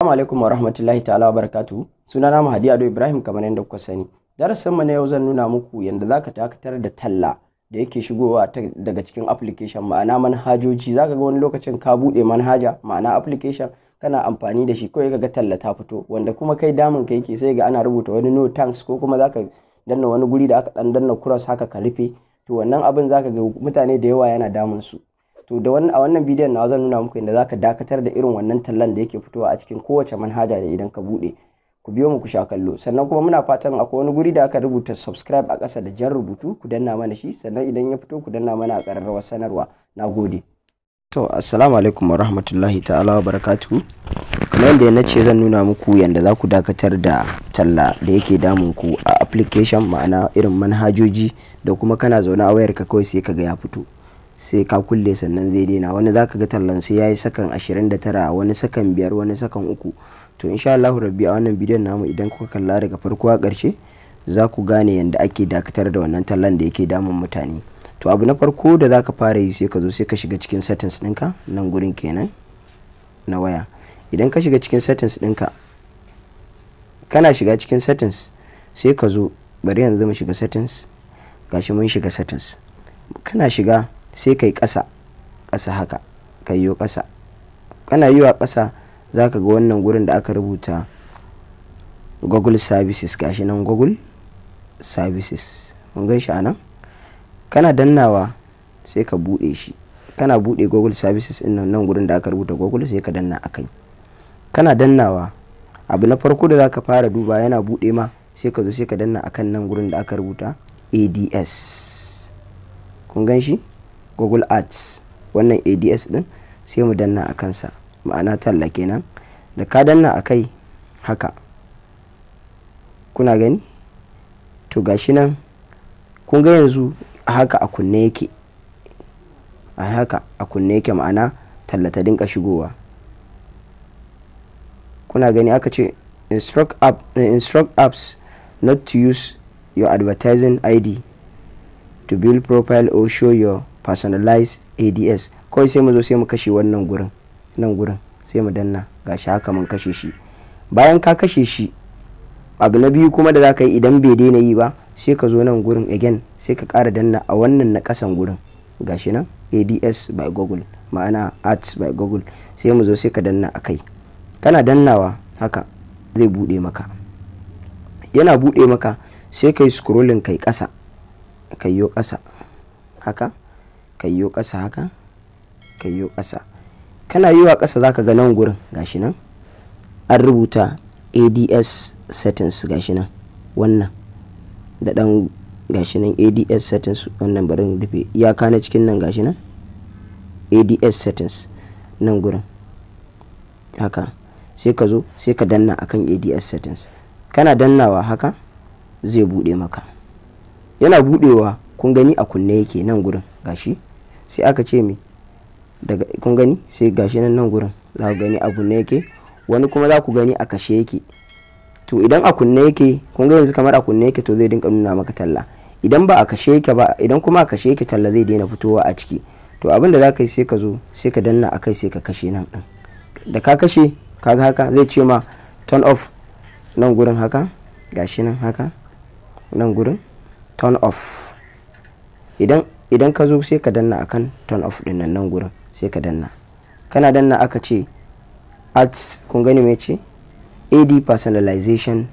Assalamu alaikum wa rahmatullahi ta'ala wa barakatuhu. Sunana Mahadi Ado Ibrahim, kamar yadda kuka sani. Darasin mu na yau, zan nuna muku yadda zaka dakatar da talla da yake shigowa daga cikin application, ma'ana manhajoji. Zaka ga wani lokacin ka bude manhaja, ma'ana application, kana amfani da shi, kawai ka ga talla ta fito, wanda kuma kai damun ka yake. Sai ga ana rubuta wani "no thanks", ko kuma zaka danna wani guri da aka dan danna cross haka ka rufe. To, wannan abin zaka ga mutane da yawa yana damun su. To, da wannan, a wannan bidiyon na zan nuna muku yadda zaka dakatar da irin wannan tallan da yake fitowa a cikin kowace manhaja da idan ka bude. Ku biyo mu ku sha kallo. Sannan kuma muna fatan akwai wani guri da aka rubuta "subscribe" a ƙasa da jan rubutu, ku danna mana shi. Sannan idan ya fito, ku danna mana a ƙararrawar sanarwa. Na gode. To, assalamu alaikum wa rahmatullahi ta'ala wa barakatuhu. Kamar yadda na ce, zan nuna muku yadda za ku dakatar da talla da yake damun ku a application, ma'ana irin manhajoji da kuma kana zaune a wayarka kawai sai ka ga ya fito. Sai ka kulle sannan zai daina. Wani za ka ga tallan sai ya yi sakan 29, wani sakan 5, wani sakan 3. To, insha Allahu rabbi, a wannan bidiyon namu, idan kuka kalla daga farko a ƙarshe, za ku gane yadda ake dakatar da wannan tallan da yake damun mutane. To, abu na farko da za ka fara yi, sai ka zo sai ka shiga cikin settings ɗinka, nan gurin kenan na waya. Idan ka shiga cikin settings ɗinka, kana shiga cikin settings, sai ka zo, bari yanzu mu shiga settings. Gashi mun shiga settings. Kana shiga, sai kai ƙasa ƙasa haka, ka yiwo ƙasa. Kana yiwa ƙasa, za ka ga wannan gurin da aka rubuta "Google Services". Gashi nan, "Google Services", mun gan shi a nan. Kana dannawa, sai ka bude shi. Kana bude Google Services din nan, nan gurin da aka rubuta "Google", sai ka danna akai. Kana dannawa, abu na farko da zaka fara duba yana bude ma, sai ka zo sai ka danna akan nan gurin da aka rubuta "Ads". Kun gan shi, "Google Ads", wannan "Ads" din, sai mu danna a kansa, ma'ana talla kenan. Da ka danna akai haka, kuna gani? To, gashi nan, kun ga yanzu haka a kunne yake, a haka a kunne yake, ma'ana talla ta dinka shigowa. Kuna gani, aka ce "Instruct apps not to use your advertising ID to build profile or show your personalized ads". Kawai sai mu zo sai mu kashe wannan gurin, nan gurin, sai mu danna. Gashi haka mun kashe shi. Bayan ka kashe shi, abu na biyu kuma da za ka yi idan bai daina yi ba, sai ka zo nan gurin again, sai ka ƙara danna a wannan na ƙasan gurin. Gashi nan, "Ads by Google", ma'ana "Ads by Google". Sai mu zo sai ka danna a kai. Kana dannawa haka, zai buɗe maka. Yana buɗe maka, sai ka yi scrolling, kai ƙasa, ka yi ƙasa haka, ka yi ƙasa haka, ka yi ƙasa. Kana yi wa ƙasa, zaka ga nan gurin, gashi nan an rubuta "Ads settings". Gashi nan, wannan da dan, gashi nan, "Ads settings". Wannan, bari rufe iyaka na cikin nan. Gashi nan, "Ads settings", nan gurin haka. Sai ka zo sai ka danna akan "Ads settings". Kana dannawa haka, zai bude maka. Yana budewa, kun gani a kunne yake nan gurin. Gashi, sai aka ce mi daga, kun gani, sai gashi nan, nan gurin za ku gani a kunne yake. Wani kuma za ku gani a kashe yake. To, idan a kunne yake, kun ga yanzu kamar a kunne yake, to zai dinka nuna maka talla. Idan ba a kashe yake ba, idan kuma a kashe yake, talla zai daina fitowa a ciki. To, abin da za ka yi, sai ka zo sai ka danna a kai, sai ka kashe nan din. Da ka kashe, kaga haka, zai ce ma "turn off" nan gurin haka. Gashi nan haka, nan gurin "turn off". Idan ka zo, sai ka danna akan "turn off" din nan, nan gurin, sai ka danna. Kana danna, aka ce "Ads", kun gani mai ce "Ad personalization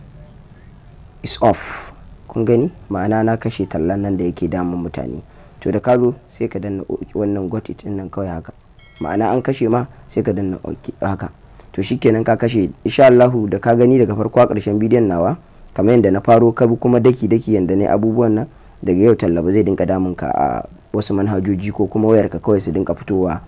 is off". Kun gani, ma'ana na kashe tallan nan da yake damun mutane. To, da ka zo, sai ka danna wannan "got it" din nan kawai haka, ma'ana an kashe ma, sai ka danna "ok" haka. To, shikenan, ka kashe. Insha Allahu, da ka gani daga farko a ƙarshen bidiyon nawa, kamar yadda na faro, ka bi kuma daki daki yadda ne abubuwan nan, daga yau talla ba zai dinka damun ka a wasu manhajoji ko kuma wayarka kawai su dinka fitowa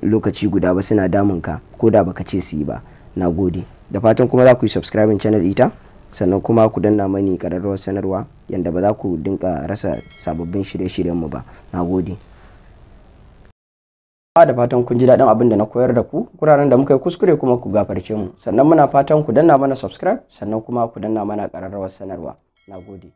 lokaci guda ba suna damun ka, ko da baka ce su yi ba. Na gode. Da fatan kuma za ku yi subscribing channel ita, sannan kuma ku danna mani ƙararrawar sanarwa yadda ba za ku dinka rasa sababbin shirye-shiryenmu ba. Na gode. Da fatan kun ji daɗin abin da na koyar da ku. Guraren da muka yi kuskure kuma, ku gafarce mu. Sannan muna fatan ku danna mana subscribe, sannan kuma ku danna mana ƙararrawar sanarwa. Na gode.